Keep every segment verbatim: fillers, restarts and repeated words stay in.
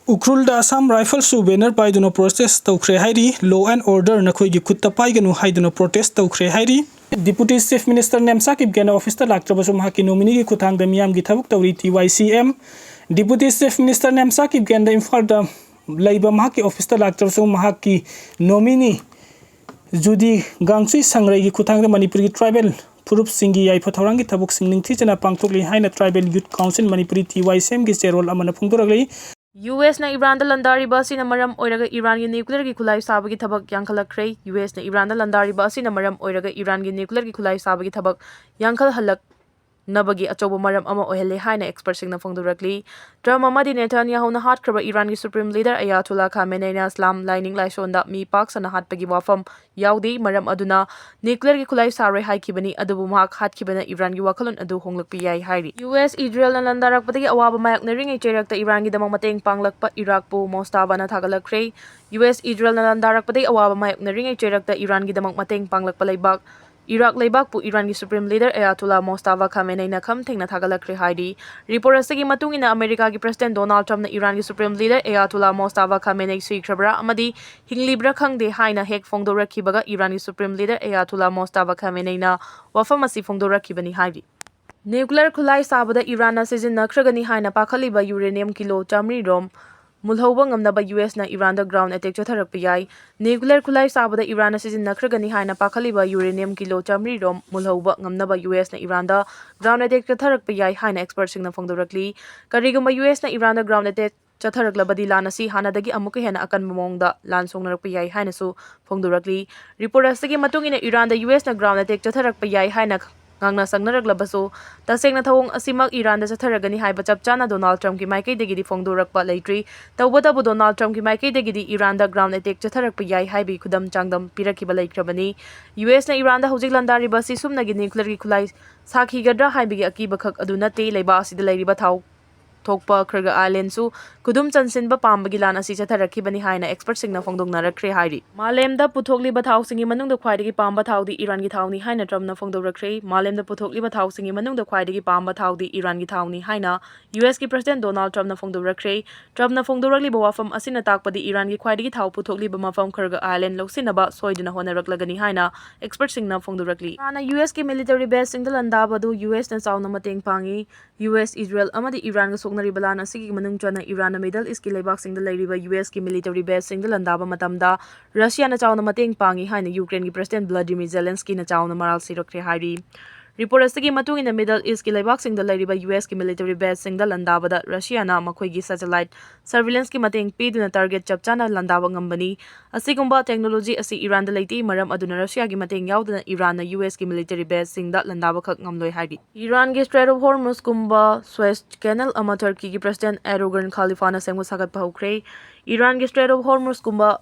ꯎꯈ꯭ꯔꯨꯜꯗ Assam Rifles ꯁꯨ banner ꯄꯥꯏꯗꯨꯅ protest ꯇꯧꯈ꯭ꯔꯦ ꯍꯥꯏꯔꯤ꯫ Law and order ꯅꯈꯣꯏꯒꯤ ꯈꯨꯠꯇ ꯄꯥꯏꯒꯅꯨ ꯍꯥꯏꯗꯨꯅ protest ꯇꯧꯈ꯭ꯔꯦ ꯍꯥꯏꯔꯤ꯫ Deputy Chief Minister Nemcha ꯀꯤꯞꯒꯦꯟꯅ office ꯇ ꯂꯥꯛꯇ꯭ꯔꯕꯁꯨ ꯃꯍꯥꯛꯀꯤ nominee ꯒꯤ ꯈꯨꯠꯊꯥꯡꯗ ꯃꯤꯌꯥꯝꯒꯤ ꯊꯕꯛ ꯇꯧꯔꯤ T Y C M꯫ Deputy Chief Minister Nemcha ꯀꯤꯞꯒꯦꯟꯗ ꯏꯝꯐꯥꯜꯗ ꯂꯩꯕ ꯃꯍꯥꯛꯀꯤ office ꯇ ꯂꯥꯛꯇ꯭ꯔꯕꯁꯨ ꯃꯍꯥꯛꯀꯤ nominee ꯖꯨꯗꯤ ꯒꯥꯡꯆꯨꯏ ꯁꯪꯔꯩꯒꯤ ꯈꯨꯠꯊꯥꯡꯗ ꯃꯅꯤꯄꯨꯔꯒꯤ tribal ꯐꯨꯔꯨꯞꯁꯤꯡꯒꯤ ꯌꯥꯏꯐ ꯊꯧꯔꯥꯡꯒꯤ ꯊꯕꯛꯁꯤꯡ ꯅꯤꯡꯊꯤꯖꯅ ꯄꯥꯡꯊꯣꯛꯂꯤ ꯍꯥꯏꯅ Tribal Youth Council Manipuri T Y C M ꯒꯤ ꯆꯦꯔꯣꯜ ꯑꯃꯅ ꯐꯣꯡꯗꯣꯔꯛꯂꯤ꯫ ꯌꯨ ꯑꯦꯁꯅ ꯏꯔꯥꯟꯗ ꯂꯥꯟꯗꯥꯔꯤꯕ ꯑꯁꯤꯅ ꯃꯔꯝ ꯑꯣꯏꯔꯒ ꯏꯔꯥꯟꯒꯤ nuclearꯒꯤ ꯈꯨꯠꯂꯥꯏ ꯁꯥꯕꯒꯤ ꯊꯕꯛ ꯌꯥꯡꯈꯠꯂꯛꯈ꯭ꯔꯦ꯫ ꯌꯨ ꯑꯦꯁꯅ ꯏꯔꯥꯟꯗ ꯂꯥꯟꯗꯥꯔꯤꯕ ꯑꯁꯤꯅ ꯃꯔꯝ ꯑꯣꯏꯔꯒ ꯏꯔꯥꯟꯒꯤ nuclearꯒꯤ ꯈꯨꯠꯂꯥꯏ ꯁꯥꯕꯒꯤ ꯊꯕꯛ ꯌꯥꯡꯈꯠꯍꯜꯂꯛꯅꯕꯒꯤ ꯑꯆꯧꯕ ꯃꯔꯝ ꯑꯃ ꯑꯣꯏꯍꯜꯂꯦ ꯍꯥꯏꯅ expertꯁꯤꯡꯅ ꯐꯣꯡꯗꯣꯔꯛꯂꯤ꯫ ꯇ꯭ꯔꯝꯞ ꯑꯃꯗꯤ ꯅꯦꯇꯥꯟꯌꯥꯍꯨꯅ ꯍꯥꯠꯈ꯭ꯔꯕ ꯏꯔꯥꯟꯒꯤ supreme leader ꯑꯌꯥꯇꯨꯜꯂꯥ ꯈꯥꯃꯦꯅꯦꯏꯅ ꯏꯁꯂꯥꯝ ꯂꯥꯏꯅꯤꯡ ꯂꯥꯏꯁꯣꯟꯗ ꯃꯤ ꯄꯥꯛ ꯁꯟꯅ ꯍꯥꯠꯄꯒꯤ ꯋꯥꯐꯝ ꯌꯥꯎꯗꯦ, ꯃꯔꯝ ꯑꯗꯨꯅ nuclearꯒꯤ ꯈꯨꯠꯂꯥꯏ ꯁꯥꯔꯣꯏ ꯍꯥꯏꯈꯤꯕꯅꯤ, ꯑꯗꯨꯕꯨ ꯃꯍꯥꯛ ꯍꯥꯠꯈꯤꯕꯅ ꯏꯔꯥꯟꯒꯤ ꯋꯥꯈꯜꯂꯣꯟ ꯑꯗꯨ ꯍꯣꯡꯂꯛꯄ ꯌꯥꯏ ꯍꯥꯏꯔꯤ꯫ ꯌꯨ ꯑꯦꯁ ꯏꯖꯔꯦꯜꯅ ꯂꯥꯟꯗꯥꯔꯛꯄꯗꯒꯤ ꯑꯋꯥꯕ ꯃꯥꯌꯣꯛꯅꯔꯤꯉꯩ ꯆꯩꯔꯛꯇ ꯏꯔꯥꯟꯒꯤꯗꯃꯛ ꯃꯇꯦꯡ ꯄꯥꯡꯂꯛꯄ ꯏꯔꯥꯛꯄꯨ ꯃꯣꯁꯇꯥꯕꯥꯅ ꯊꯥꯒꯠꯂꯛꯈ꯭ꯔꯦ꯫ ꯌꯨ ꯑꯦꯁ ꯏꯖꯔꯦꯜꯅ ꯂꯥꯟꯗꯥꯔꯛꯄꯗꯒꯤ ꯑꯋꯥꯕ ꯃꯥꯌꯣꯛꯅꯔꯤꯉꯩ ꯆꯩꯔꯛꯇ ꯏꯔꯥꯟꯒꯤꯗꯃꯛ ꯃꯇꯦꯡ ꯄꯥꯡꯂꯛꯄ ꯂꯩꯕꯥꯛ ꯏꯔꯥꯛ ꯂꯩꯕꯥꯛꯄꯨ ꯏꯔꯥꯟꯒꯤ supreme leader ꯑꯌꯥꯇꯨꯜꯂꯥ ꯃꯣꯁꯇꯥꯕꯥ ꯈꯥꯃꯦꯅꯦꯏꯅ ꯈꯝ ꯊꯦꯡꯅ ꯊꯥꯒꯠꯂꯛꯈ꯭ꯔꯦ ꯍꯥꯏꯔꯤ꯫ Report ꯑꯁꯤꯒꯤ ꯃꯇꯨꯡ ꯏꯟꯅ, ꯑꯃꯦꯔꯤꯀꯥꯒꯤ President ꯗꯣꯅꯥꯜꯗ ꯇ꯭ꯔꯝꯞꯅ ꯏꯔꯥꯟꯒꯤ supreme leader ꯑꯌꯥꯇꯨꯜꯂꯥ ꯃꯣꯁꯇꯥꯕꯥ ꯈꯥꯃꯦꯅꯦꯏ ꯁꯤꯈ꯭ꯔꯕ꯭ꯔꯥ ꯑꯃꯗꯤ ꯍꯤꯡꯂꯤꯕ꯭ꯔꯥ ꯈꯪꯗꯦ ꯍꯥꯏꯅ ꯍꯦꯛ ꯐꯣꯡꯗꯣꯔꯛꯈꯤꯕꯒ ꯏꯔꯥꯟꯒꯤ supreme leader ꯑꯌꯥꯇꯨꯜꯂꯥ ꯃꯣꯁꯇꯥꯕꯥ ꯈꯥꯃꯦꯅꯦꯏꯅ ꯋꯥꯐꯝ ꯑꯁꯤ ꯐꯣꯡꯗꯣꯔꯛꯈꯤꯕꯅꯤ ꯍꯥꯏꯔꯤ꯫ Nuclear ꯈꯨꯠꯂꯥꯏ ꯁꯥꯕꯗ ꯏꯔꯥꯟꯅ ꯁꯤꯖꯤꯟꯅꯈ꯭ꯔꯒꯅꯤ ꯍꯥꯏꯅ ꯄꯥꯈꯠꯂꯤꯕ uranium ꯀꯤꯂꯣ ꯆꯥꯃꯔꯤ ꯔꯣꯝ ꯃꯨꯜꯍꯧꯕ ꯉꯝꯅꯕ ꯌꯨ ꯑꯦꯁꯅ ꯏꯔꯥꯟꯗ ground attack ꯆꯠꯊꯔꯛꯄ ꯌꯥꯏ꯫ Nuclear ꯈꯨꯠꯂꯥꯏ ꯁꯥꯕꯗ ꯏꯔꯥꯟꯅ ꯁꯤꯖꯤꯟꯅꯈ꯭ꯔꯒꯅꯤ ꯍꯥꯏꯅ ꯄꯥꯈꯠꯂꯤꯕ uranium ꯀꯤꯂꯣ ꯆꯥꯃꯔꯤ ꯔꯣꯝ ꯃꯨꯜꯍꯧꯕ ꯉꯝꯅꯕ ꯌꯨ ꯑꯦꯁꯅ ꯏꯔꯥꯟꯗ ground attack ꯆꯠꯊꯔꯛꯄ ꯌꯥꯏ ꯍꯥꯏꯅ expertꯁꯤꯡꯅ ꯐꯣꯡꯗꯣꯔꯛꯂꯤ꯫ ꯀꯔꯤꯒꯨꯝꯕ ꯌꯨ ꯑꯦꯁꯅ ꯏꯔꯥꯟꯗ ground attack ꯆꯠꯊꯔꯛꯂꯕꯗꯤ ꯂꯥꯟ ꯑꯁꯤ ꯍꯥꯟꯅꯗꯒꯤ ꯑꯃꯨꯛꯀ ꯍꯦꯟꯅ ꯑꯀꯟꯕ ꯃꯑꯣꯡꯗ ꯂꯥꯟ ꯁꯣꯛꯅꯔꯛꯄ ꯌꯥꯏ ꯍꯥꯏꯅꯁꯨ ꯐꯣꯡꯗꯣꯔꯛꯂꯤ꯫ Report ꯑꯁꯤꯒꯤ ꯃꯇꯨꯡ ꯏꯟꯅ, ꯏꯔꯥꯟꯗ ꯌꯨ ꯑꯦꯁꯅ ground attack ꯆꯠꯊꯔꯛꯄ ꯌꯥꯏ ꯍꯥꯏꯅ ꯉꯥꯡꯅ ꯁꯛꯅꯔꯛꯂꯕꯁꯨ, ꯇꯁꯦꯡꯅ ꯊꯧꯑꯣꯡ ꯑꯁꯤꯃꯛ ꯏꯔꯥꯟꯗ ꯆꯠꯊꯔꯒꯅꯤ ꯍꯥꯏꯕ ꯆꯞ ꯆꯥꯅ ꯗꯣꯅꯥꯜꯗ ꯇ꯭ꯔꯝꯞꯀꯤ ꯃꯥꯏꯀꯩꯗꯒꯤꯗꯤ ꯐꯣꯡꯗꯣꯔꯛꯄ ꯂꯩꯇ꯭ꯔꯤ꯫ ꯇꯧꯕꯇꯕꯨ, ꯗꯣꯅꯥꯜꯗ ꯇ꯭ꯔꯝꯞꯀꯤ ꯃꯥꯏꯀꯩꯗꯒꯤꯗꯤ ꯏꯔꯥꯟꯗ ground attack ꯆꯠꯊꯔꯛꯄ ꯌꯥꯏ ꯍꯥꯏꯕꯒꯤ ꯈꯨꯗꯝ ꯆꯥꯡꯗꯝ ꯄꯤꯔꯛꯈꯤꯕ ꯂꯩꯈ꯭ꯔꯕꯅꯤ꯫ ꯌꯨ ꯑꯦꯁꯅ ꯏꯔꯥꯟꯗ ꯍꯧꯖꯤꯛ ꯂꯥꯟꯗꯥꯔꯤꯕ ꯑꯁꯤ ꯁꯨꯞꯅꯒꯤ nuclearꯒꯤ ꯈꯨꯠꯂꯥꯏ ꯁꯥꯈꯤꯒꯗ꯭ꯔꯥ ꯍꯥꯏꯕꯒꯤ ꯑꯀꯤꯕ ꯈꯛ ꯑꯗꯨ ꯅꯠꯇꯦ, ꯂꯩꯕꯥꯛ ꯑꯁꯤꯗ ꯂꯩꯔꯤꯕ ꯊꯥꯎ ꯊꯣꯛꯄ ꯈꯔꯒ ꯑꯥꯏꯂꯦꯟꯁꯨ ꯈꯨꯗꯨꯝ ꯆꯟꯁꯤꯟꯕ ꯄꯥꯝꯕꯒꯤ ꯂꯥꯟ ꯑꯁꯤ ꯆꯠꯊꯔꯛꯈꯤꯕꯅꯤ ꯍꯥꯏꯅ ꯑꯦꯛꯁꯄꯔꯠꯁꯤꯡꯅ ꯐꯣꯡꯗꯣꯛꯅꯔꯛꯈ꯭ꯔꯦ ꯍꯥꯏꯔꯤ꯫ ꯃꯥꯂꯦꯝꯗ ꯄꯨꯊꯣꯛꯂꯤꯕ ꯊꯥꯎꯁꯤꯡꯒꯤ ꯃꯅꯨꯡꯗ ꯈ꯭ꯋꯥꯏꯗꯒꯤ ꯄꯥꯝꯕ ꯊꯥꯎꯗꯤ ꯏꯔꯥꯟꯒꯤ ꯊꯥꯎꯅꯤ ꯍꯥꯏꯅ ꯇ꯭ꯔꯝꯞꯅ ꯐꯣꯡꯗꯣꯔꯛꯈ꯭ꯔꯦ꯫ ꯃꯥꯂꯦꯝꯗ ꯄꯨꯊꯣꯛꯂꯤꯕ ꯊꯥꯎꯁꯤꯡꯒꯤ ꯃꯅꯨꯡꯗ ꯈ꯭ꯋꯥꯏꯗꯒꯤ ꯄꯥꯝꯕ ꯊꯥꯎꯗꯤ ꯏꯔꯥꯟꯒꯤ ꯊꯥꯎꯅꯤ ꯍꯥꯏꯅ ꯌꯨ ꯑꯦꯁꯀꯤ ꯄ꯭ꯔꯁꯤꯗꯦꯟꯠ ꯗꯣꯅꯥꯜꯗ ꯇ꯭ꯔꯝꯞꯅ ꯐꯣꯡꯗꯣꯔꯛꯈ꯭ꯔꯦ꯫ ꯇ꯭ꯔꯝꯞꯅ ꯐꯣꯡꯗꯣꯔꯛꯂꯤꯕ ꯋꯥꯐꯝ ꯑꯁꯤꯅ ꯇꯥꯛꯄꯗꯤ ꯏꯔꯥꯟꯒꯤ ꯈ꯭ꯋꯥꯏꯗꯒꯤ ꯊꯥꯎ ꯄꯨꯊꯣꯛꯂꯤꯕ ꯃꯐꯝ ꯈꯔꯒ ꯑꯥꯏꯂꯦꯟ ꯂꯧꯁꯤꯟꯅꯕ ꯁꯣꯏꯗꯅ ꯍꯣꯠꯅꯔꯛꯂꯒꯅꯤ ꯍꯥꯏꯅ ꯑꯦꯛꯁꯄꯔꯠꯁꯤꯡꯅ ꯐꯣꯡꯗꯣꯔꯛꯂꯤ꯫ ꯏꯔꯥꯟꯅ ꯌꯨ ꯑꯦꯁꯀꯤ ꯃꯤꯂꯤꯇꯔꯤ ꯕꯦꯁꯁꯤꯡꯗ ꯂꯥꯟꯗꯥꯕꯗꯨ ꯌꯨ ꯑꯦꯁꯅ ꯆꯥꯎꯅ ꯃꯇꯦꯡ ꯄꯥꯡꯏ꯫ ꯌꯨ ꯑꯦꯁ, ꯏꯖꯔꯦꯜ ꯑꯃꯗꯤ ꯏꯔꯥꯟꯒ ꯁꯣꯛꯅꯔꯤꯕ ꯂꯥꯟ ꯑꯁꯤꯒꯤ ꯃꯅꯨꯡ ꯆꯟꯅ ꯏꯔꯥꯟꯅ ꯃꯤꯗꯜ ꯏꯁꯀꯤ ꯂꯩꯕꯥꯛꯁꯤꯡꯗ ꯂꯩꯔꯤꯕ ꯌꯨ ꯑꯦꯁꯀꯤ ꯃꯤꯂꯤꯇꯔꯤ ꯕꯦꯁꯁꯤꯡꯗ ꯂꯥꯟꯗꯥꯕ ꯃꯇꯝꯗ ꯔꯁꯤꯌꯥꯅ ꯆꯥꯎꯅ ꯃꯇꯦꯡ ꯄꯥꯡꯏ ꯍꯥꯏꯅ ꯌꯨꯀ꯭ꯔꯦꯟꯒꯤ ꯄ꯭ꯔꯁꯤꯗꯦꯟꯠ ꯚ꯭ꯂꯥꯗꯤꯃꯤꯔ ꯖꯦꯂꯦꯟꯁꯀꯤꯅ ꯆꯥꯎꯅ ꯃꯔꯥꯜ ꯁꯤꯔꯛꯈ꯭ꯔꯦ ꯍꯥꯏꯔꯤ꯫ ꯔꯤꯄꯣꯔꯠ ꯑꯁꯤꯒꯤ ꯃꯇꯨꯡ ꯏꯟꯅ ꯃꯤꯗꯜ ꯏꯁꯀꯤ ꯂꯩꯕꯥꯛꯁꯤꯡꯗ ꯂꯩꯔꯤꯕ ꯌꯨ ꯑꯦꯁꯀꯤ ꯃꯤꯂꯤꯇꯔꯤ ꯕꯦꯁꯁꯤꯡꯗ ꯂꯥꯟꯗꯥꯕꯗ ꯔꯁꯤꯌꯥꯅ ꯃꯈꯣꯏꯒꯤ ꯁꯦꯇꯦꯂꯥꯏꯠ ꯁꯔꯚꯤꯂꯦꯟꯁꯀꯤ ꯃꯇꯦꯡ ꯄꯤꯗꯨꯅ ꯇꯥꯔꯒꯦꯠ ꯆꯞ ꯆꯥꯅ ꯂꯥꯟꯗꯥꯕ ꯉꯝꯕꯅꯤ꯫ ꯑꯁꯤꯒꯨꯝꯕ ꯇꯦꯛꯅꯣꯂꯣꯖꯤ ꯑꯁꯤ ꯏꯔꯥꯟꯗ ꯂꯩꯇꯦ, ꯃꯔꯝ ꯑꯗꯨꯅ ꯔꯁꯤꯌꯥꯒꯤ ꯃꯇꯦꯡ ꯌꯥꯎꯗꯅ ꯏꯔꯥꯟꯅ ꯌꯨ ꯑꯦꯁꯀꯤ ꯃꯤꯂꯤꯇꯔꯤ ꯕꯦꯁꯁꯤꯡꯗ ꯂꯥꯟꯗꯥꯕꯈꯛ ꯉꯝꯂꯣꯏ ꯍꯥꯏꯔꯤ꯫ ꯏꯔꯥꯟꯒꯤ ꯁ꯭ꯇ꯭ꯔꯦꯠ ꯑꯣꯐ ꯍꯣꯔꯃꯨꯖꯀꯨꯝꯕ ꯁ꯭ꯋꯦꯁ ꯀꯦꯅꯦꯜ ꯑꯃ ꯇꯔꯀꯤꯒꯤ ꯄ꯭ꯔꯁꯤꯗꯦꯟꯠ ꯑꯦꯔꯗꯣꯒꯥꯟ ꯈꯥꯂꯤꯐꯥꯅ ꯁꯦꯝꯒꯠ ꯁꯥꯒꯠꯄ ꯍꯧꯈ꯭ꯔꯦ꯫ ꯏꯔꯥꯟꯒꯤ ꯁ꯭ꯇ꯭ꯔꯦꯠ ꯑꯣꯐ ꯍꯣꯔꯃꯨꯖꯀꯨꯝꯕ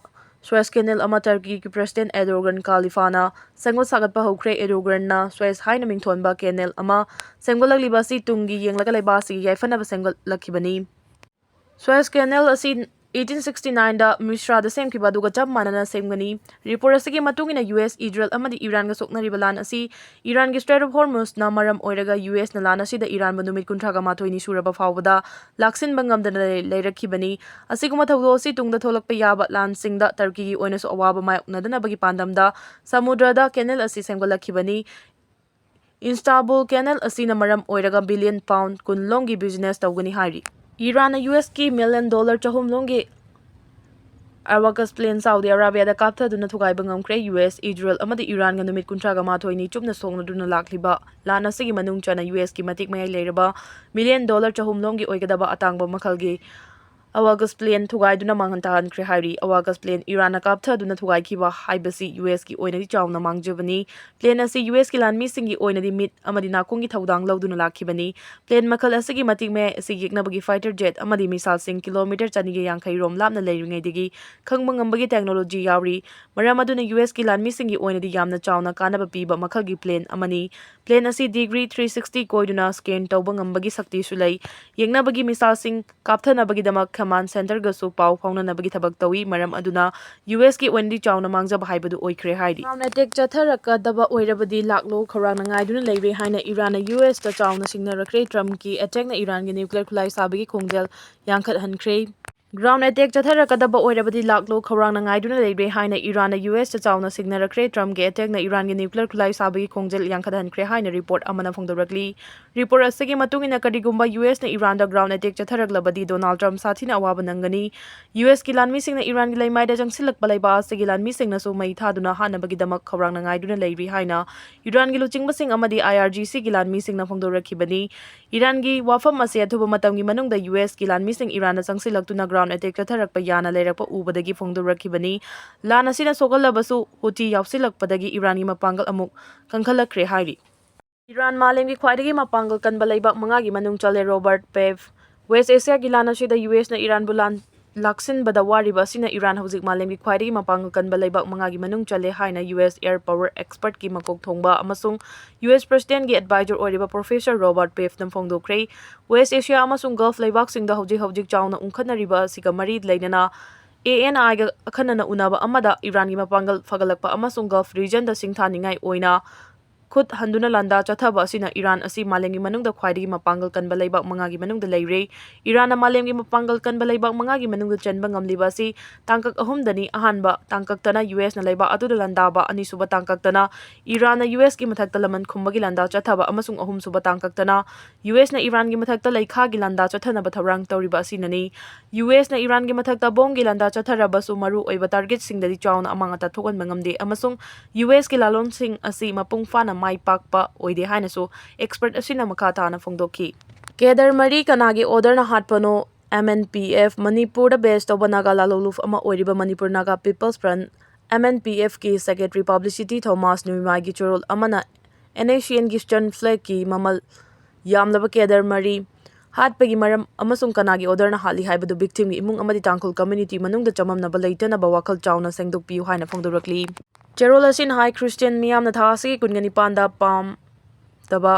ꯁ꯭ꯋꯦꯁ ꯀꯦꯅꯦꯜ ꯑꯃ ꯇꯔꯀꯤꯒꯤ ꯄ꯭ꯔꯁꯤꯗꯦꯟꯠ ꯑꯦꯔꯗꯣꯒꯥꯟ ꯈꯥꯂꯤꯐꯥꯅ ꯁꯦꯝꯒꯠ ꯁꯥꯒꯠꯄ ꯍꯧꯈ꯭ꯔꯦ꯫ ꯑꯦꯔꯗꯣꯒꯥꯟꯅ ꯁ꯭ꯋꯦꯁ ꯍꯥꯏꯅ ꯃꯤꯡꯊꯣꯟꯕ ꯀꯦꯅꯦꯜ ꯑꯃ ꯁꯦꯝꯒꯠꯂꯛꯂꯤꯕ ꯑꯁꯤ ꯇꯨꯡꯒꯤ ꯌꯦꯡꯂꯒ ꯂꯩꯕꯥꯛ ꯑꯁꯤꯒꯤ ꯌꯥꯏꯐꯅꯕ ꯁꯦꯝꯒꯠꯂꯛꯈꯤꯕꯅꯤ꯫ ꯁ꯭ꯋꯦꯁ ꯀꯦꯅꯦꯜ ꯑꯁꯤ eighteen sixty nineꯗ ꯃꯤꯁ꯭ꯔꯥꯗ ꯁꯦꯝꯈꯤꯕ ꯑꯗꯨꯒ ꯆꯞ ꯃꯥꯟꯅꯅ ꯁꯦꯝꯒꯅꯤ꯫ ꯔꯤꯄꯣꯔꯠ ꯑꯁꯤꯒꯤ ꯃꯇꯨꯡ ꯏꯟꯅ ꯌꯨ ꯑꯦꯁ, ꯏꯖꯔꯦꯜ ꯑꯃꯗꯤ ꯏꯔꯥꯟꯒ ꯁꯣꯛꯅꯔꯤꯕ ꯂꯥꯟ ꯑꯁꯤ ꯏꯔꯥꯟꯒꯤ ꯁ꯭ꯇ꯭ꯔꯦꯠ ꯑꯣꯐ ꯍꯣꯔꯃꯨꯖꯅ ꯃꯔꯝ ꯑꯣꯏꯔꯒ ꯌꯨ ꯑꯦꯁꯅ ꯂꯥꯟ ꯑꯁꯤꯗ ꯏꯔꯥꯟꯕꯨ ꯅꯨꯃꯤꯠ ꯀꯨꯟꯊ꯭ꯔꯥꯒ ꯃꯥꯊꯣꯏꯅꯤ ꯁꯨꯔꯕ ꯐꯥꯎꯕꯗ ꯂꯥꯛꯁꯤꯟꯕ ꯉꯝꯗꯅ ꯂꯩ-, ꯂꯩꯔꯛꯈꯤꯕꯅꯤ꯫ ꯑꯁꯤꯒꯨꯝꯕ ꯊꯧꯗꯣꯛ ꯑꯁꯤ ꯇꯨꯡꯗ ꯊꯣꯛꯂꯛꯄ ꯌꯥꯕ ꯂꯥꯟꯁꯤꯡꯗ ꯇꯔꯀꯤꯒꯤ ꯑꯣꯏꯅꯁꯨ ꯑꯋꯥꯕ ꯃꯥꯌꯣꯛꯅꯗꯅꯕꯒꯤ ꯄꯥꯟꯗꯝꯗ ꯁꯃꯨꯗ꯭ꯔꯗ ꯀꯦꯅꯦꯜ ꯑꯁꯤ ꯁꯦꯝꯒꯠꯂꯛꯈꯤꯕꯅꯤ꯫ ꯏꯁꯇꯥꯟꯕꯨꯜ ꯀꯦꯅꯦꯜ ꯑꯁꯤꯅ ꯃꯔꯝ ꯑꯣꯏꯔꯒ ꯕꯤꯂꯤꯌꯟ ꯄꯥꯎꯟ ꯀꯨꯟ ꯂꯣꯝꯒꯤ ꯕꯤꯖꯤꯅꯦꯁ ꯇꯧꯒꯅꯤ ꯍꯥꯏꯔꯤ꯫ ꯏꯔꯥꯟꯅ ꯌꯨ ꯑꯦꯁꯀꯤ ꯃꯤꯂꯤꯌꯟ ꯗꯣꯂꯔ ꯆꯍꯨꯝ ꯂꯣꯝꯒꯤ ꯑꯦꯋꯥꯀꯁ ꯄ꯭ꯂꯦꯟ ꯁꯥꯎꯗꯤ ꯑꯔꯥꯕꯤꯌꯥꯗ ꯀꯥꯞꯊꯗꯨꯅ ꯊꯨꯒꯥꯏꯕ ꯉꯝꯈ꯭ꯔꯦ꯫ ꯌꯨ ꯑꯦꯁ, ꯏꯖꯔꯦꯜ ꯑꯃꯗꯤ ꯏꯔꯥꯟꯒ ꯅꯨꯃꯤꯠ ꯀꯨꯟꯊ꯭ꯔꯥꯒ ꯃꯥꯊꯣꯏꯅꯤ ꯆꯨꯞꯅ ꯁꯣꯛꯅꯗꯨꯅ ꯂꯥꯛꯂꯤꯕ ꯂꯥꯟ ꯑꯁꯤꯒꯤ ꯃꯅꯨꯡ ꯆꯟꯅ ꯌꯨ ꯑꯦꯁꯀꯤ ꯃꯇꯤꯛ ꯃꯌꯥꯏ ꯂꯩꯔꯕ ꯃꯤꯂꯤꯌꯟ ꯗꯣꯂꯔ ꯆꯍꯨꯝ ꯂꯣꯝꯒꯤ ꯑꯣꯏꯒꯗꯕ ꯑꯇꯥꯡꯕ ꯃꯈꯜꯒꯤ ꯑꯋꯥꯒꯁ ꯄ꯭ꯂꯦꯟ ꯊꯨꯒꯥꯏꯗꯨꯅ ꯃꯥꯡꯍꯟ ꯇꯥꯍꯟꯈ꯭ꯔꯦ ꯍꯥꯏꯔꯤ꯫ ꯑꯋꯥꯒꯁ ꯄ꯭ꯂꯦꯟ ꯏꯔꯥꯟꯅ ꯀꯥꯞꯊꯗꯨꯅ ꯊꯨꯒꯥꯏꯈꯤꯕ ꯍꯥꯏꯕꯁꯤ ꯌꯨ ꯑꯦꯁꯀꯤ ꯑꯣꯏꯅꯗꯤ ꯆꯥꯎꯅ ꯃꯥꯡꯖꯕꯅꯤ꯫ ꯄ꯭ꯂꯦꯟ ꯑꯁꯤ ꯌꯨ ꯑꯦꯁꯀꯤ ꯂꯥꯟꯃꯤꯁꯤꯡꯒꯤ ꯑꯣꯏꯅꯗꯤ ꯃꯤꯠ ꯑꯃꯗꯤ ꯅꯥꯀꯣꯡꯒꯤ ꯊꯧꯗꯥꯡ ꯂꯧꯗꯨꯅ ꯂꯥꯛꯈꯤꯕꯅꯤ꯫ ꯄ꯭ꯂꯦꯟ ꯃꯈꯜ ꯑꯁꯤꯒꯤ ꯃꯇꯤꯛ ꯃꯌꯥꯏ ꯑꯁꯤ ꯌꯦꯛꯅꯕꯒꯤ ꯐꯥꯏꯇꯔ ꯖꯦꯠ ꯑꯃꯗꯤ ꯃꯤꯁꯥꯏꯜꯁꯤꯡ ꯀꯤꯂꯣꯃꯤꯇꯔ ꯆꯅꯤꯒ ꯌꯥꯡꯈꯩ ꯔꯣꯝ ꯂꯥꯞꯅ ꯂꯩꯔꯤꯉꯩꯗꯒꯤ ꯈꯪꯕ ꯉꯝꯕꯒꯤ ꯇꯦꯛꯅꯣꯂꯣꯖꯤ ꯌꯥꯎꯔꯤ꯫ ꯃꯔꯝ ꯑꯗꯨꯅ ꯌꯨ ꯑꯦꯁꯀꯤ ꯂꯥꯟꯃꯤꯁꯤꯡꯒꯤ ꯑꯣꯏꯅꯗꯤ ꯌꯥꯝꯅ ꯆꯥꯎꯅ ꯀꯥꯟꯅꯕ ꯄꯤꯕ ꯃꯈꯜꯒꯤ ꯄ꯭ꯂꯦꯟ ꯑꯃꯅꯤ꯫ ꯄ꯭ꯂꯦꯟ ꯑꯁꯤ ꯗꯤꯒ꯭ꯔꯤ ꯊ꯭ꯔꯤ ꯁꯤꯛꯁꯇꯤ ꯀꯣꯏꯗꯨꯅ ꯁ꯭ꯀꯦꯟ ꯇꯧꯕ ꯉꯝꯕꯒꯤ ꯁꯛꯇꯤꯁꯨ ꯂꯩ꯫ ꯌꯦꯛꯅꯕꯒꯤ ꯃꯤꯁꯥꯏꯜꯁꯤꯡ ꯀꯥꯞꯊꯅꯕꯒꯤꯗꯃꯛ ꯀꯃꯥꯟ ꯁꯦꯟꯇꯔꯒꯁꯨ ꯄꯥꯎ ꯐꯥꯎꯅꯅꯕꯒꯤ ꯊꯕꯛ ꯇꯧꯏ꯫ ꯃꯔꯝ ꯑꯗꯨꯅ ꯌꯨ ꯑꯦꯁꯀꯤ ꯑꯣꯏꯅꯗꯤ ꯆꯥꯎꯅ ꯃꯥꯡꯖꯕ ꯍꯥꯏꯕꯗꯨ ꯑꯣꯏꯈ꯭ꯔꯦ ꯍꯥꯏꯔꯤ꯫ ꯒ꯭ꯔꯥꯎꯟ ꯑꯦꯇꯦꯛ ꯆꯠꯊꯔꯛꯀꯗꯕ ꯑꯣꯏꯔꯕꯗꯤ ꯂꯥꯛꯂꯣ ꯈꯧꯔꯥꯡꯅ ꯉꯥꯏꯗꯨꯅ ꯂꯩꯔꯦ ꯍꯥꯏꯅ ꯏꯔꯥꯟꯅ ꯌꯨ ꯑꯦꯁꯇ ꯆꯥꯎꯅ ꯁꯤꯡꯅꯔꯛꯈ꯭ꯔꯦ꯫ ꯇ꯭ꯔꯝꯞꯀꯤ ꯑꯦꯇꯦꯛꯅ ꯏꯔꯥꯟꯒꯤ ꯅ꯭ꯌꯨꯀ꯭ꯂꯤꯌꯔ ꯈꯨꯠꯂꯥꯏ ꯁꯥꯕꯒꯤ ꯈꯣꯡꯖꯦꯜ ꯌꯥꯡꯈꯠꯍꯟꯈ꯭ꯔꯦ꯫ ꯒ꯭ꯔꯥꯎꯟ ꯑꯦꯇꯦꯛ ꯆꯠꯊꯔꯛꯀꯗꯕ ꯑꯣꯏꯔꯕꯗꯤ ꯂꯥꯛꯂꯣ ꯈꯧꯔꯥꯡꯅ ꯉꯥꯏꯗꯨꯅ ꯂꯩꯔꯦ ꯍꯥꯏꯅ ꯏꯔꯥꯟꯅ ꯌꯨ ꯑꯦꯁꯇ ꯆꯥꯎꯅ ꯁꯤꯡꯅꯔꯛꯈ꯭ꯔꯦ꯫ ꯇ꯭ꯔꯝꯞꯀꯤ ꯑꯦꯇꯦꯛꯅ ꯏꯔꯥꯟꯒꯤ ꯅ꯭ꯌꯨꯀ꯭ꯂꯤꯌꯔ ꯈꯨꯠꯂꯥꯏ ꯁꯥꯕꯒꯤ ꯈꯣꯡꯖꯦꯜ ꯌꯥꯡꯈꯠꯍꯟꯈ꯭ꯔꯦ ꯍꯥꯏꯅ ꯔꯤꯄꯣꯔꯠ ꯑꯃꯅ ꯐꯣꯡꯗꯣꯔꯛꯂꯤ꯫ ꯔꯤꯄꯣꯔꯠ ꯑꯁꯤꯒꯤ ꯃꯇꯨꯡ ꯏꯟꯅ, ꯀꯔꯤꯒꯨꯝꯕ ꯌꯨ ꯑꯦꯁꯅ ꯏꯔꯥꯟꯗ ꯒ꯭ꯔꯥꯎꯟ ꯑꯦꯇꯦꯛ ꯆꯠꯊꯔꯛꯂꯕꯗꯤ ꯗꯣꯅꯥꯜꯗ ꯇ꯭ꯔꯝꯞ ꯁꯥꯊꯤꯅ ꯑꯋꯥꯕ ꯅꯪꯒꯅꯤ꯫ ꯌꯨ ꯑꯦꯁꯀꯤ ꯂꯥꯟꯃꯤꯁꯤꯡꯅ ꯏꯔꯥꯟꯒꯤ ꯂꯩꯃꯥꯏꯗ ꯆꯪꯁꯤꯜꯂꯛꯄ ꯂꯩꯕꯥꯛ ꯑꯁꯤꯒꯤ ꯂꯥꯟꯃꯤꯁꯤꯡꯅꯁꯨ ꯃꯩ ꯊꯥꯗꯨꯅ ꯍꯥꯠꯅꯕꯒꯤꯗꯃꯛ ꯈꯧꯔꯥꯡꯅ ꯉꯥꯏꯗꯨꯅ ꯂꯩꯔꯤ ꯍꯥꯏꯅ ꯏꯔꯥꯟꯒꯤ ꯂꯨꯆꯤꯡꯕꯁꯤꯡ ꯑꯃꯗꯤ ꯑꯥꯏ ꯑꯥꯔ ꯖꯤ ꯁꯤꯒꯤ ꯂꯥꯟꯃꯤꯁꯤꯡꯅ ꯐꯣꯡꯗꯣꯔꯛꯈꯤꯕꯅꯤ꯫ ꯏꯔꯥꯟꯒꯤ ꯋꯥꯐꯝ ꯑꯁꯤ ꯑꯊꯨꯕ ꯃꯇꯝꯒꯤ ꯃꯅꯨꯡꯗ ꯌꯨ ꯑꯦꯁꯀꯤ ꯂꯥꯟꯃꯤꯁꯤꯡ ꯏꯔꯥꯟꯗ ꯆꯪꯁꯤꯜꯂꯛꯇꯨꯅ ꯒ꯭ꯔꯥꯎꯟ ꯑꯦꯇꯦꯛ ꯆꯠꯊꯔꯛꯄ ꯌꯥꯅ ꯂꯩꯔꯛꯄ ꯎꯕꯗꯒꯤ ꯐꯣꯡꯗꯣꯔꯛꯈꯤꯕꯅꯤ꯫ ꯂꯥꯟ ꯑꯁꯤꯅ ꯁꯣꯛꯍꯜꯂꯕꯁꯨ, ꯍꯨꯇꯤ ꯌꯥꯎꯁꯤꯜꯂꯛꯄꯗꯒꯤ ꯏꯔꯥꯟꯒꯤ ꯃꯄꯥꯡꯒꯜ ꯑꯃꯨꯛ ꯀꯟꯈꯠꯂꯛꯈ꯭ꯔꯦ ꯍꯥꯏꯔꯤ꯫ ꯏꯔꯥꯟ ꯃꯥꯂꯦꯝꯒꯤ ꯈ꯭ꯋꯥꯏꯗꯒꯤ ꯃꯄꯥꯡꯒꯜ ꯀꯟꯕ ꯂꯩꯕꯥꯛ ꯃꯉꯥꯒꯤ ꯃꯅꯨꯡ ꯆꯜꯂꯦ, ꯔꯣꯕꯔꯠ ꯄꯦꯐ꯫ ꯋꯦꯁ ꯑꯦꯁꯤꯌꯥꯒꯤ ꯂꯥꯟ ꯑꯁꯤꯗ ꯌꯨ ꯑꯦꯁꯅ ꯏꯔꯥꯟꯕꯨ ꯂꯥꯟ ꯂꯥꯛꯁꯤꯟꯕꯗ ꯋꯥꯔꯤꯕ ꯑꯁꯤꯅ ꯏꯔꯥꯟ ꯍꯧꯖꯤꯛ ꯃꯥꯂꯦꯝꯒꯤ ꯈ꯭ꯋꯥꯏꯗꯒꯤ ꯃꯄꯥꯡꯒꯜ ꯀꯟꯕ ꯂꯩꯕꯥꯛ ꯃꯉꯥꯒꯤ ꯃꯅꯨꯡ ꯆꯜꯂꯦ ꯍꯥꯏꯅ ꯌꯨ ꯑꯦꯁ ꯑꯦꯌꯔ ꯄꯥꯋꯔ ꯑꯦꯛꯁꯄꯔꯠꯀꯤ ꯃꯀꯣꯛ ꯊꯣꯡꯕ ꯑꯃꯁꯨꯡ ꯌꯨ ꯑꯦꯁ ꯄ꯭ꯔꯦꯁꯤꯗꯦꯟꯠꯀꯤ ꯑꯦꯗꯚꯥꯏꯖꯔ ꯑꯣꯏꯔꯤꯕ ꯄ꯭ꯔꯣꯐꯦꯁꯔ ꯔꯣꯕꯔꯠ ꯄꯦꯐꯅ ꯐꯣꯡꯗꯣꯛꯈ꯭ꯔꯦ꯫ ꯋꯦꯁ ꯑꯦꯁꯤꯌꯥ ꯑꯃꯁꯨꯡ ꯒꯜꯐ ꯂꯩꯕꯥꯛꯁꯤꯡꯗ ꯍꯧꯖꯤꯛ ꯍꯧꯖꯤꯛ ꯆꯥꯎꯅ ꯎꯪꯈꯠꯅꯔꯤꯕ ꯑꯁꯤꯒ ꯃꯔꯤ ꯂꯩꯅꯅ, ꯑꯦ ꯑꯦꯟ ꯑꯥꯏꯒ ꯑꯈꯟꯅꯅ ꯎꯅꯕ ꯑꯃꯗ ꯏꯔꯥꯟꯒꯤ ꯃꯄꯥꯡꯒꯜ ꯐꯒꯠꯂꯛꯄ ꯑꯃꯁꯨꯡ ꯒꯜꯐ ꯔꯤꯖꯟꯗ ꯁꯤꯡꯊꯥꯅꯤꯡꯉꯥꯏ ꯑꯣꯏꯅ ꯈꯨꯠ ꯍꯟꯗꯨꯅ ꯂꯥꯟꯗꯥ ꯆꯠꯊꯕ ꯑꯁꯤꯅ ꯏꯔꯥꯟ ꯑꯁꯤ ꯃꯥꯂꯦꯝꯒꯤ ꯃꯅꯨꯡꯗ ꯈ꯭ꯋꯥꯏꯗꯒꯤ ꯃꯄꯥꯡꯒꯜ ꯀꯟꯕ ꯂꯩꯕꯥꯛ ꯃꯉꯥꯒꯤ ꯃꯅꯨꯡꯗ ꯂꯩꯔꯦ꯫ ꯏꯔꯥꯟꯅ ꯃꯥꯂꯦꯝꯒꯤ ꯃꯄꯥꯡꯒꯜ ꯀꯟꯕ ꯂꯩꯕꯥꯛ ꯃꯉꯥꯒꯤ ꯃꯅꯨꯡꯗ ꯆꯟꯕ ꯉꯝꯂꯤꯕ ꯑꯁꯤ ꯇꯥꯡꯀꯛ ꯑꯍꯨꯝꯗꯅꯤ꯫ ꯑꯍꯥꯟꯕ ꯇꯥꯡꯀꯛꯇꯅ ꯌꯨ ꯑꯦꯁꯅ ꯂꯩꯕꯥꯛ ꯑꯗꯨꯗ ꯂꯥꯟꯗꯥꯕ, ꯑꯅꯤꯁꯨꯕ ꯇꯥꯡꯀꯛꯇꯅ ꯏꯔꯥꯟꯅ ꯌꯨ ꯑꯦꯁꯀꯤ ꯃꯊꯛꯇ ꯂꯃꯟ ꯈꯨꯝꯕꯒꯤ ꯂꯥꯟꯗꯥ ꯆꯠꯊꯕ ꯑꯃꯁꯨꯡ ꯑꯍꯨꯝꯁꯨꯕ ꯇꯥꯡꯀꯛꯇꯅ ꯌꯨ ꯑꯦꯁꯅ ꯏꯔꯥꯟꯒꯤ ꯃꯊꯛꯇ ꯂꯩꯈꯥꯒꯤ ꯂꯥꯟꯗꯥ ꯆꯠꯊꯅꯕ ꯊꯧꯔꯥꯡ ꯇꯧꯔꯤꯕ ꯑꯁꯤꯅꯅꯤ꯫ ꯌꯨ ꯑꯦꯁꯅ ꯏꯔꯥꯟꯒꯤ ꯃꯊꯛꯇ ꯕꯣꯝꯒꯤ ꯂꯥꯟꯗꯥ ꯆꯠꯊꯔꯕꯁꯨ, ꯃꯔꯨ ꯑꯣꯏꯕ ꯇꯥꯔꯒꯦꯠꯁꯤꯡꯗꯗꯤ ꯆꯥꯎꯅ ꯑꯃꯥꯡ ꯑꯇꯥ ꯊꯣꯛꯍꯟꯕ ꯉꯝꯗꯦ ꯑꯃꯁꯨꯡ ꯌꯨ ꯑꯦꯁꯀꯤ ꯂꯥꯂꯣꯟꯁꯤꯡ ꯑꯁꯤ ꯃꯄꯨꯡ ꯐꯥꯅ ꯃꯥꯏ ꯄꯥꯛꯄ ꯑꯣꯏꯗꯦ ꯍꯥꯏꯅꯁꯨ ꯑꯦꯛꯁꯄꯔꯠ ꯑꯁꯤꯅ ꯃꯈꯥ ꯇꯥꯅ ꯐꯣꯡꯗꯣꯛꯈꯤ꯫ ꯀꯦꯗꯔ ꯃꯔꯤ ꯀꯅꯥꯒꯤ ꯑꯣꯔꯗꯔꯅ ꯍꯥꯠꯄꯅꯣ? M N P F, ꯃꯅꯤꯄꯨꯔꯗ ꯕꯦꯁ ꯇꯧꯕ ꯅꯥꯒꯥ ꯂꯥꯂꯣꯡꯂꯨꯞ ꯑꯃ ꯑꯣꯏꯔꯤꯕ Manipur Naga peoples front, M N P F, ꯀꯤ ꯁꯦꯀ꯭ꯔꯦꯇꯔꯤ ꯄꯕ꯭ꯂꯤꯁꯤꯇꯤ ꯊꯣꯃꯥꯁ ꯅꯨꯃꯤꯃꯥꯏꯒꯤ ꯆꯦꯔꯣꯜ ꯑꯃꯅ N S C Nꯒꯤ ꯁ꯭ꯇꯔꯟ ꯐ꯭ꯂꯦꯒꯀꯤ ꯃꯃꯜ ꯌꯥꯝꯂꯕ ꯀꯦꯗꯔ ꯃꯔꯤ ꯍꯥꯠꯄꯒꯤ ꯃꯔꯝ ꯑꯃꯁꯨꯡ ꯀꯅꯥꯒꯤ ꯑꯣꯔꯗꯔꯅ ꯍꯥꯠꯂꯤ ꯍꯥꯏꯕꯗꯨ ꯚꯤꯛꯇꯤꯝꯒꯤ ꯏꯃꯨꯡ ꯑꯃꯗꯤ ꯇꯥꯡꯈꯨꯜ ꯀꯝꯃ꯭ꯌꯨꯅꯤꯇꯤ ꯃꯅꯨꯡꯗ ꯆꯃꯝꯅꯕ ꯂꯩꯇꯅꯕ ꯋꯥꯈꯜ ꯆꯥꯎꯅ ꯁꯦꯡꯗꯣꯛꯄꯤꯌꯨ ꯍꯥꯏꯅ ꯐꯣꯡꯗꯣꯔꯛꯂꯤ꯫ ꯆꯦꯔꯣꯜ ꯑꯁꯤꯅ ꯍꯥꯏ, ꯈ꯭ꯔꯤꯁꯇꯤꯌꯥꯟ ꯃꯤꯌꯥꯝꯅ ꯊꯥ ꯑꯁꯤꯒꯤ ꯀꯨꯟꯒ ꯅꯤꯄꯥꯟꯗ ꯄꯥꯝꯗꯕ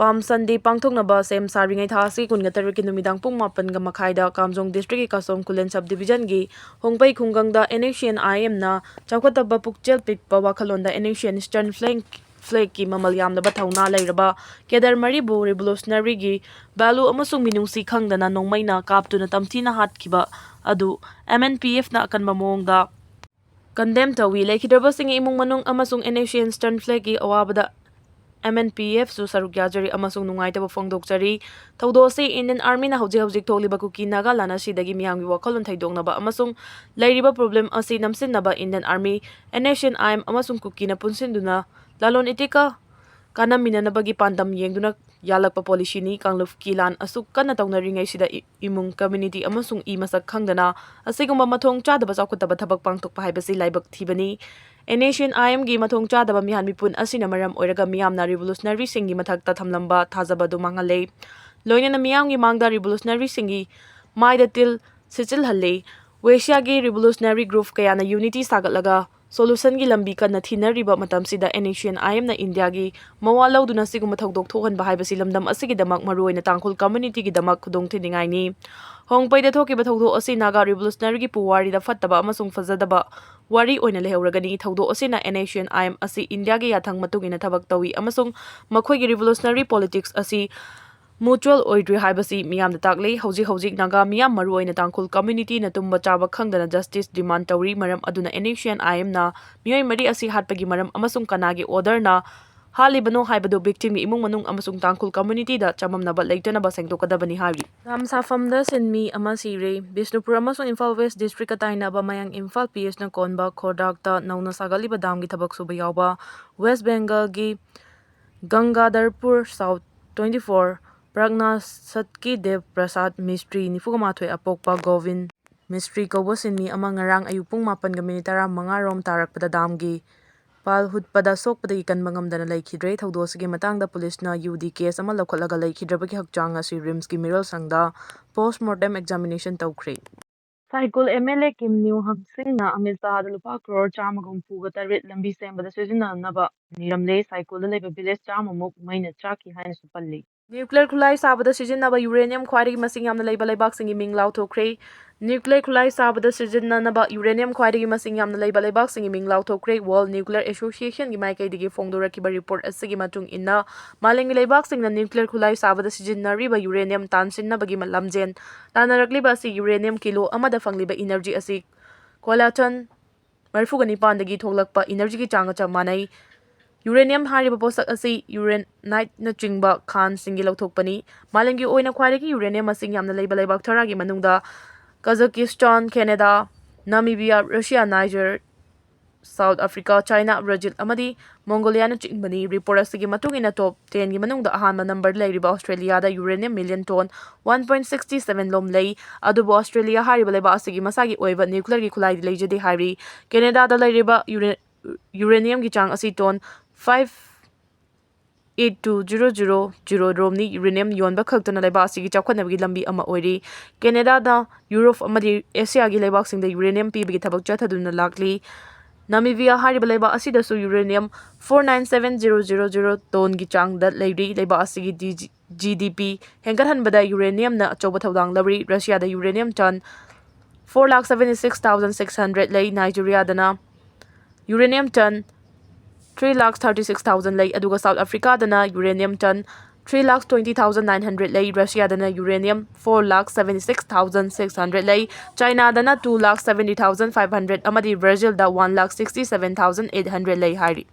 ꯄꯥꯝ ꯁꯟꯗꯦ ꯄꯥꯡꯊꯣꯛꯅꯕ ꯁꯦꯝ ꯁꯥꯔꯤꯉꯩ ꯊꯥ ꯑꯁꯤꯒꯤ ꯀꯨꯟꯒ ꯇꯔꯨꯛꯀꯤ ꯅꯨꯃꯤꯗꯥꯡ ꯄꯨꯡ ꯃꯥꯄꯟꯒ ꯃꯈꯥꯏꯗ ꯀꯥꯝꯖꯣꯡ ꯗꯤꯁꯇ꯭ꯔꯤꯛꯀꯤ ꯀꯥꯁꯣꯝ ꯈꯨꯂꯦꯟ ꯁꯕ ꯗꯤꯕꯤꯖꯟꯒꯤ ꯍꯣꯡꯄꯩ ꯈꯨꯡꯒꯪꯗ N S C N I M ꯅ ꯆꯥꯎꯈꯠꯇꯕ ꯄꯨꯛꯆꯦꯜ ꯄꯤꯛꯄ ꯋꯥꯈꯜꯂꯣꯟꯗ N S C N stern flag, ꯐ꯭ꯂꯦꯒꯀꯤ ꯃꯃꯜ ꯌꯥꯝꯂꯕ ꯊꯧꯅꯥ ꯂꯩꯔꯕ ꯀꯦꯗꯔ ꯃꯔꯤꯕꯨ ꯔꯤꯚꯣꯂꯨꯁꯅꯔꯤꯒꯤ ꯚꯦꯂꯨ ꯑꯃꯁꯨꯡ ꯃꯤꯅꯨꯡꯁꯤ ꯈꯪꯗꯅ ꯅꯣꯡꯃꯩꯅ ꯀꯥꯞꯇꯨꯅ ꯇꯝꯊꯤꯅ ꯍꯥꯠꯈꯤꯕ ꯑꯗꯨ M N P F ꯅ ꯑꯀꯟꯕ ꯃꯑꯣꯡꯗ ꯀꯟꯗꯦꯝ ꯇꯧꯏ꯫ ꯂꯩꯈꯤꯗ꯭ꯔꯕꯁꯤꯡꯒꯤ ꯏꯃꯨꯡ ꯃꯅꯨꯡ ꯑꯃꯁꯨꯡ N S C N ꯁ꯭ꯇꯔꯟ ꯐ꯭ꯂꯦꯒꯀꯤ ꯑꯋꯥꯕꯗ M N P F ꯁꯨ ꯁꯔꯨꯛ ꯌꯥꯖꯔꯤ ꯑꯃꯁꯨꯡ ꯅꯨꯡꯉꯥꯏꯇꯕ ꯐꯣꯡꯗꯣꯛꯆꯔꯤ꯫ ꯊꯧꯗꯣꯛ ꯑꯁꯤ Indian Army ꯅ ꯍꯧꯖꯤꯛ ꯍꯧꯖꯤꯛ ꯊꯣꯛꯂꯤꯕ ꯀꯨꯀꯤ ꯅꯥꯒꯥ ꯂꯥꯟ ꯑꯁꯤꯗꯒꯤ ꯃꯤꯌꯥꯝꯒꯤ ꯋꯥꯈꯜꯂꯣꯟ ꯊꯩꯗꯣꯛꯅꯕ ꯑꯃꯁꯨꯡ ꯂꯩꯔꯤꯕ ꯄ꯭ꯔꯣꯕ꯭ꯂꯦꯝ ꯑꯁꯤ ꯅꯝꯁꯤꯟꯅꯕ Indian Army, N S C N I M ꯑꯃꯁꯨꯡ ꯀꯨꯀꯤꯅ ꯄꯨꯟꯁꯤꯟꯗꯨꯅ ꯂꯂꯣꯟ ꯏꯇꯤꯛꯀ ꯀꯥꯟꯅꯃꯤꯟꯅꯅꯕꯒꯤ ꯄꯥꯟꯗꯝ ꯌꯦꯡꯗꯨꯅ ꯌꯥꯜꯂꯛꯄ ꯄꯣꯂꯤꯁꯤꯅꯤ꯫ ꯀꯥꯡꯂꯨꯞꯀꯤ ꯂꯥꯟ ꯑꯁꯨꯛ ꯀꯟꯅ ꯇꯧꯅꯔꯤꯉꯩꯁꯤꯗ ꯏ-, ꯏꯃꯨꯡ, ꯀꯝꯃ꯭ꯌꯨꯅꯤꯇꯤ ꯑꯃꯁꯨꯡ ꯏ ꯃꯁꯛ ꯈꯪꯗꯅ ꯑꯁꯤꯒꯨꯝꯕ ꯃꯊꯣꯡ ꯆꯥꯗꯕ ꯆꯥꯎꯈꯠꯇꯕ ꯊꯕꯛ ꯄꯥꯡꯊꯣꯛꯄ ꯍꯥꯏꯕꯁꯤ ꯂꯥꯏꯕꯛ ꯊꯤꯕꯅꯤ꯫ N S C N I M ꯒꯤ ꯃꯊꯣꯡ ꯆꯥꯗꯕ ꯃꯤꯍꯥꯠ ꯃꯤꯄꯨꯟ ꯑꯁꯤꯅ ꯃꯔꯝ ꯑꯣꯏꯔꯒ ꯃꯤꯌꯥꯝꯅ ꯔꯤꯚꯣꯂꯨꯁꯅꯔꯤꯁꯤꯡꯒꯤ ꯃꯊꯛꯇ ꯊꯝꯂꯝꯕ ꯊꯥꯖꯕ ꯑꯗꯨ ꯃꯥꯡꯍꯜꯂꯦ꯫ ꯂꯣꯏꯅꯅ ꯃꯤꯌꯥꯝꯒꯤ ꯃꯥꯡꯗ ꯔꯤꯚꯣꯂꯨꯁꯅꯔꯤꯁꯤꯡꯒꯤ ꯃꯥꯏꯗ ꯇꯤꯜ ꯁꯤꯠꯆꯤꯜꯍꯜꯂꯦ꯫ ꯋꯦꯁꯤꯌꯥꯒꯤ ꯔꯤꯚꯣꯂꯨꯁꯅꯔꯤ ꯒ꯭ꯔꯨꯞ ꯀꯌꯥꯅ ꯌꯨꯅꯤꯇꯤ ꯁꯥꯒꯠꯂꯒ ꯁꯣꯂꯨꯁꯟꯒꯤ ꯂꯝꯕꯤ ꯀꯟꯅ ꯊꯤꯅꯔꯤꯕ ꯃꯇꯝꯁꯤꯗ N S C N I M ꯅ ꯏꯟꯗꯤꯌꯥꯒꯤ ꯃꯋꯥ ꯂꯧꯗꯨꯅ ꯁꯤꯒꯨꯝꯕ ꯊꯧꯗꯣꯛ ꯊꯣꯛꯍꯟꯕ ꯍꯥꯏꯕꯁꯤ ꯂꯝꯗꯝ ꯑꯁꯤꯒꯤꯗꯃꯛ, ꯃꯔꯨꯑꯣꯏꯅ ꯇꯥꯡꯈꯨꯜ ꯀꯝꯃ꯭ꯌꯨꯅꯤꯇꯤꯒꯤꯗꯃꯛ ꯈꯨꯗꯣꯡ ꯊꯤꯅꯤꯡꯉꯥꯏꯅꯤ꯫ ꯍꯣꯡꯄꯩꯗ ꯊꯣꯛꯈꯤꯕ ꯊꯧꯗꯣꯛ ꯑꯁꯤ ꯅꯥꯒꯥ ꯔꯤꯚꯣꯂꯨꯁꯅꯔꯤꯒꯤ ꯄꯨꯋꯥꯔꯤꯗ ꯐꯠꯇꯕ ꯑꯃꯁꯨꯡ ꯐꯖꯗꯕ ꯋꯥꯔꯤ ꯑꯣꯏꯅ ꯂꯩꯍꯧꯔꯒꯅꯤ꯫ ꯊꯧꯗꯣꯛ ꯑꯁꯤꯅ N S C N I M ꯑꯁꯤ ꯏꯟꯗꯤꯌꯥꯒꯤ ꯌꯥꯊꯪ ꯃꯇꯨꯡ ꯏꯟꯅ ꯊꯕꯛ ꯇꯧꯏ ꯑꯃꯁꯨꯡ ꯃꯈꯣꯏꯒꯤ ꯔꯤꯚꯣꯂꯨꯁꯅꯔꯤ ꯄꯣꯂꯤꯇꯤꯛꯁ ꯑꯁꯤ ꯃ꯭ꯌꯨꯆꯨꯑꯦꯜ ꯑꯣꯏꯗ꯭ꯔꯤ ꯍꯥꯏꯕꯁꯤ ꯃꯤꯌꯥꯝꯗ ꯇꯥꯛꯂꯤ꯫ ꯍꯧꯖꯤꯛ ꯍꯧꯖꯤꯛ ꯅꯥꯒꯥ ꯃꯤꯌꯥꯝ, ꯃꯔꯨꯑꯣꯏꯅ ꯇꯥꯡꯈꯨꯜ ꯀꯝꯃ꯭ꯌꯨꯅꯤꯇꯤꯅ ꯇꯨꯝꯕ ꯆꯥꯕ ꯈꯪꯗꯅ ꯖꯁꯇꯤꯁ ꯗꯤꯃꯥꯟꯗ ꯇꯧꯔꯤ꯫ ꯃꯔꯝ ꯑꯗꯨꯅ N S C N I M ꯅ ꯃꯤꯑꯣꯏ ꯃꯔꯤ ꯑꯁꯤ ꯍꯥꯠꯄꯒꯤ ꯃꯔꯝ ꯑꯃꯁꯨꯡ ꯀꯅꯥꯒꯤ ꯑꯣꯔꯗꯔꯅ ꯍꯥꯠꯂꯤꯕꯅꯣ ꯍꯥꯏꯕꯗꯨ ꯚꯤꯛꯇꯤꯝꯒꯤ ꯏꯃꯨꯡ ꯃꯅꯨꯡ ꯑꯃꯁꯨꯡ ꯇꯥꯡꯈꯨꯜ ꯀꯝꯃ꯭ꯌꯨꯅꯤꯇꯤꯗ ꯆꯃꯝꯅꯕ ꯂꯩꯇꯅꯕ ꯁꯦꯡꯗꯣꯛꯀꯗꯕꯅꯤ ꯍꯥꯏꯔꯤ꯫ ꯅꯥꯝ ꯁꯥꯐꯝꯗ ꯁꯤꯟꯃꯤ ꯑꯃ ꯁꯤꯔꯦ꯫ ꯕꯤꯁꯅꯨꯄꯨꯔ ꯑꯃꯁꯨꯡ ꯏꯝꯐꯥꯜ ꯋꯦꯁ ꯗꯤꯁꯇ꯭ꯔꯤꯛꯀ ꯇꯥꯏꯅꯕ ꯃꯌꯥꯡ ꯏꯝꯐꯥꯜ P H ꯅ ꯀꯣꯟꯕ ꯈꯣꯔꯗꯥꯛꯇ ꯅꯧꯅ ꯁꯥꯒꯠꯂꯤꯕ ꯗꯥꯝꯒꯤ ꯊꯕꯛ ꯁꯨꯕ ꯌꯥꯎꯕ ꯋꯦꯁ ꯕꯦꯡꯒꯜꯒꯤ ꯒꯪꯒꯥꯙꯔꯄꯨꯔ South twenty four ꯄ꯭ꯔꯒꯅꯥꯁꯠꯀꯤ ꯗꯦꯕ ꯄ꯭ꯔꯁꯥꯗ ꯃꯤꯁꯇ꯭ꯔꯤ, ꯅꯤꯐꯨꯒ ꯃꯥꯊꯣꯏ ꯑꯄꯣꯛꯄ ꯒꯣꯕꯤꯟ ꯃꯤꯁꯇ꯭ꯔꯤ ꯀꯧꯕ ꯁꯤꯟꯃꯤ ꯑꯃ ꯉꯔꯥꯡ ꯑꯌꯨꯛ ꯄꯨꯡ ꯃꯥꯄꯟꯒ ꯃꯤꯅꯤꯠ ꯇꯔꯥꯃꯉꯥ ꯔꯣꯝ ꯇꯥꯔꯛꯄꯗ ꯗꯥꯝꯒꯤ ꯄꯥꯜ ꯍꯨꯠꯄꯗ ꯁꯣꯛꯄꯗꯒꯤ ꯀꯟꯕ ꯉꯝꯗꯅ ꯂꯩꯈꯤꯗ꯭ꯔꯦ꯫ ꯊꯧꯗꯣꯛ ꯑꯁꯤꯒꯤ ꯃꯇꯥꯡꯗ ꯄꯨꯂꯤꯁꯅ ꯌꯨ ꯗꯤ ꯀꯦꯁ ꯑꯃ ꯂꯧꯈꯠꯂꯒ ꯂꯩꯈꯤꯗ꯭ꯔꯕꯒꯤ ꯍꯛꯆꯥꯡ ꯑꯁꯤ ꯔꯤꯝꯁꯀꯤ ꯃꯤꯔꯣꯜ ꯁꯪꯗ ꯄꯣꯁꯃꯣꯔꯇꯦꯝ ꯑꯦꯛꯖꯥꯃꯤꯅꯦꯁꯟ ꯇꯧꯈ꯭ꯔꯦ꯫ ꯁꯥꯏꯀꯨꯜ ꯑꯦꯝ ꯑꯦꯜ ꯑꯦ ꯀꯤꯝ ꯅ꯭ꯌꯨ ꯍꯝ ꯁꯤꯡꯅ ꯑꯃꯤꯠ ꯁꯥꯍꯗ ꯂꯨꯄꯥ ꯀ꯭ꯔꯣꯔ ꯆꯥꯝꯃꯒ ꯍꯨꯝꯐꯨꯒ ꯇꯔꯦꯠ ꯂꯝꯕꯤ ꯁꯦꯝꯕꯗ ꯁꯤꯖꯤꯟꯅꯅꯕ ꯅꯤꯔꯝꯂꯦ꯫ ꯁꯥꯏꯀꯨꯜꯗ ꯂꯩꯕ ꯚꯤꯂꯦꯖ ꯆꯥꯝꯃꯃꯨꯛ ꯃꯩꯅ ꯆꯥꯛꯈꯤ ꯍꯥꯏꯅꯁꯨ ꯄꯜꯂꯤ꯫ ꯅ꯭ꯌꯨꯀ꯭ꯂꯤꯌꯔ ꯈꯨꯠꯂꯥꯏ ꯁꯥꯕꯗ ꯁꯤꯖꯤꯟꯅꯕ ꯌꯨꯔꯦꯅꯤꯌꯝ ꯈ꯭ꯋꯥꯏꯗꯒꯤ ꯃꯁꯤꯡ ꯌꯥꯝꯅ ꯂꯩꯕ ꯂꯩꯕꯥꯛꯁꯤꯡꯒꯤ ꯃꯤꯡ ꯂꯥꯎꯊꯣꯛꯈ꯭ꯔꯦ꯫ ꯅ꯭ꯌꯨꯀ꯭ꯂꯤꯌꯔ ꯈꯨꯠꯂꯥꯏ ꯁꯥꯕꯗ ꯁꯤꯖꯤꯟꯅꯅꯕ ꯌꯨꯔꯦꯅꯤꯌꯝ ꯈ꯭ꯋꯥꯏꯗꯒꯤ ꯃꯁꯤꯡ ꯌꯥꯝꯅ ꯂꯩꯕ ꯂꯩꯕꯥꯛꯁꯤꯡꯒꯤ ꯃꯤꯡ ꯂꯥꯎꯊꯣꯛꯈ꯭ꯔꯦ꯫ ꯋꯥꯔꯜꯗ ꯅ꯭ꯌꯨꯀ꯭ꯂꯤꯌꯔ ꯑꯦꯁꯣꯁꯤꯌꯦꯁꯟꯒꯤ ꯃꯥꯏꯀꯩꯗꯒꯤ ꯐꯣꯡꯗꯣꯔꯛꯈꯤꯕ ꯔꯤꯄꯣꯔꯠ ꯑꯁꯤꯒꯤ ꯃꯇꯨꯡ ꯏꯟꯅ, ꯃꯥꯂꯦꯝꯒꯤ ꯂꯩꯕꯥꯛꯁꯤꯡꯅ ꯅ꯭ꯌꯨꯀ꯭ꯂꯤꯌꯔ ꯈꯨꯠꯂꯥꯏ ꯁꯥꯕꯗ ꯁꯤꯖꯤꯟꯅꯔꯤꯕ ꯌꯨꯔꯦꯅꯤꯌꯝ ꯇꯥꯟꯁꯤꯟꯅꯕꯒꯤ ꯂꯝꯖꯦꯟ ꯇꯥꯟꯅꯔꯛꯂꯤꯕ ꯑꯁꯤ ꯌꯨꯔꯦꯅꯤꯌꯝ ꯀꯤꯂꯣ ꯑꯃꯗ ꯐꯪꯂꯤꯕ ꯏꯅꯔꯖꯤ ꯑꯁꯤ ꯀꯣꯏꯂꯥ ꯇꯟ ꯃꯔꯤꯐꯨꯒ ꯅꯤꯄꯥꯟꯗꯒꯤ ꯊꯣꯛꯂꯛꯄ ꯏꯅꯔꯖꯤꯒꯤ ꯆꯥꯡꯒ ꯆꯞ ꯃꯥꯟꯅꯩ꯫ ꯌꯨꯔꯦꯅꯤꯌꯝ ꯍꯥꯏꯔꯤꯕ ꯄꯣꯠꯁꯛ ꯑꯁꯤ ꯌꯨꯔꯦꯅꯥꯏꯠꯅꯆꯤꯡꯕ ꯈꯥꯟꯁꯤꯡꯒꯤ ꯂꯧꯊꯣꯛꯄꯅꯤ꯫ ꯃꯥꯂꯦꯝꯒꯤ ꯑꯣꯏꯅ ꯈ꯭ꯋꯥꯏꯗꯒꯤ ꯌꯨꯔꯦꯅꯤꯌꯝ ꯃꯁꯤꯡ ꯌꯥꯝꯅ ꯂꯩꯕ ꯂꯩꯕꯥꯛ ꯇꯔꯥꯒꯤ ꯃꯅꯨꯡꯗ Kazakhstan, Canada, Namibia, Russia, Niger, South Africa, China, Brazil ꯑꯃꯗꯤ ꯃꯣꯡꯒꯣꯂꯤꯌꯥꯅꯆꯤꯡꯕꯅꯤ꯫ ꯔꯤꯄꯣꯔꯠ ꯑꯁꯤꯒꯤ ꯃꯇꯨꯡ ꯏꯟꯅ, ꯇꯣꯞ ꯇꯦꯟꯒꯤ ꯃꯅꯨꯡꯗ ꯑꯍꯥꯟꯕ ꯅꯝꯕꯔꯗ ꯂꯩꯔꯤꯕ ꯑꯣꯁꯇ꯭ꯔꯦꯂꯤꯌꯥꯗ uranium million ton one point sixty seven ꯂꯣꯝ ꯂꯩ꯫ ꯑꯗꯨꯕꯨ ꯑꯣꯁꯇ꯭ꯔꯦꯂꯤꯌꯥ ꯍꯥꯏꯔꯤꯕ ꯂꯩꯕꯥꯛ ꯑꯁꯤꯒꯤ ꯃꯁꯥꯒꯤ ꯑꯣꯏꯕ ꯅ꯭ꯌꯨꯀ꯭ꯂꯤꯌꯔꯒꯤ ꯈꯨꯠꯂꯥꯏꯗꯤ ꯂꯩꯖꯗꯦ ꯍꯥꯏꯔꯤ꯫ ꯀꯦꯅꯦꯗꯥꯗ ꯂꯩꯔꯤꯕ ꯌꯨꯔꯦ-, ꯌꯨꯔꯦꯅꯤꯌꯝꯒꯤ ꯆꯥꯡ ꯑꯁꯤ ton five eight two zero zero zero ꯔꯣꯝꯅꯤ꯫ ꯌꯨꯔꯦꯅꯤꯌꯝ ꯌꯣꯟꯕ ꯈꯛꯇꯅ ꯂꯩꯕꯥꯛ ꯑꯁꯤꯒꯤ ꯆꯥꯎꯈꯠꯅꯕꯒꯤ ꯂꯝꯕꯤ ꯑꯃ ꯑꯣꯏꯔꯤ꯫ ꯀꯦꯅꯦꯗꯥꯗ ꯌꯨꯔꯣꯞ ꯑꯃꯗꯤ ꯑꯦꯁꯤꯌꯥꯒꯤ ꯂꯩꯕꯥꯛꯁꯤꯡꯗ ꯌꯨꯔꯦꯅꯤꯌꯝ ꯄꯤꯕꯒꯤ ꯊꯕꯛ ꯆꯠꯊꯗꯨꯅ ꯂꯥꯛꯂꯤ꯫ ꯅꯥꯃꯤꯕꯤꯌꯥ ꯍꯥꯏꯔꯤꯕ ꯂꯩꯕꯥꯛ ꯑꯁꯤꯗꯁꯨ uranium four nine seven zero zero zero ꯇꯣꯟꯒꯤ ꯆꯥꯡꯗ ꯂꯩꯔꯤ꯫ ꯂꯩꯕꯥꯛ ꯑꯁꯤꯒꯤ ꯗꯤ ꯖꯤ, ꯖꯤ ꯗꯤ ꯄꯤ ꯍꯦꯟꯒꯠꯍꯟꯕꯗ ꯌꯨꯔꯦꯅꯤꯌꯝꯅ ꯑꯆꯧꯕ ꯊꯧꯗꯥꯡ ꯂꯧꯔꯤ꯫ ꯔꯁꯤꯌꯥꯗ uranium ton four lakh seventy six thousand six hundred ꯂꯩ꯫ ꯅꯥꯏꯖꯦꯔꯤꯌꯥꯗꯅ uranium ton three lakh thirty six thousand ꯂꯩ꯫ ꯑꯗꯨꯒ ꯁꯥꯎꯠ ꯑꯐ꯭ꯔꯤꯀꯥꯗꯅ uranium ton three lakh twenty thousand nine hundred ꯂꯩ꯫ ꯔꯁꯤꯌꯥꯗꯅ uranium four lakh seventy six thousand six hundred ꯂꯩ꯫ ꯆꯥꯏꯅꯥꯗꯅ two lakh seventy thousand five hundred ꯑꯃꯗꯤ ꯕ꯭ꯔꯥꯖꯤꯜꯗ one lakh sixty seven thousand eight hundred ꯂꯩ ꯍꯥꯏꯔꯤ꯫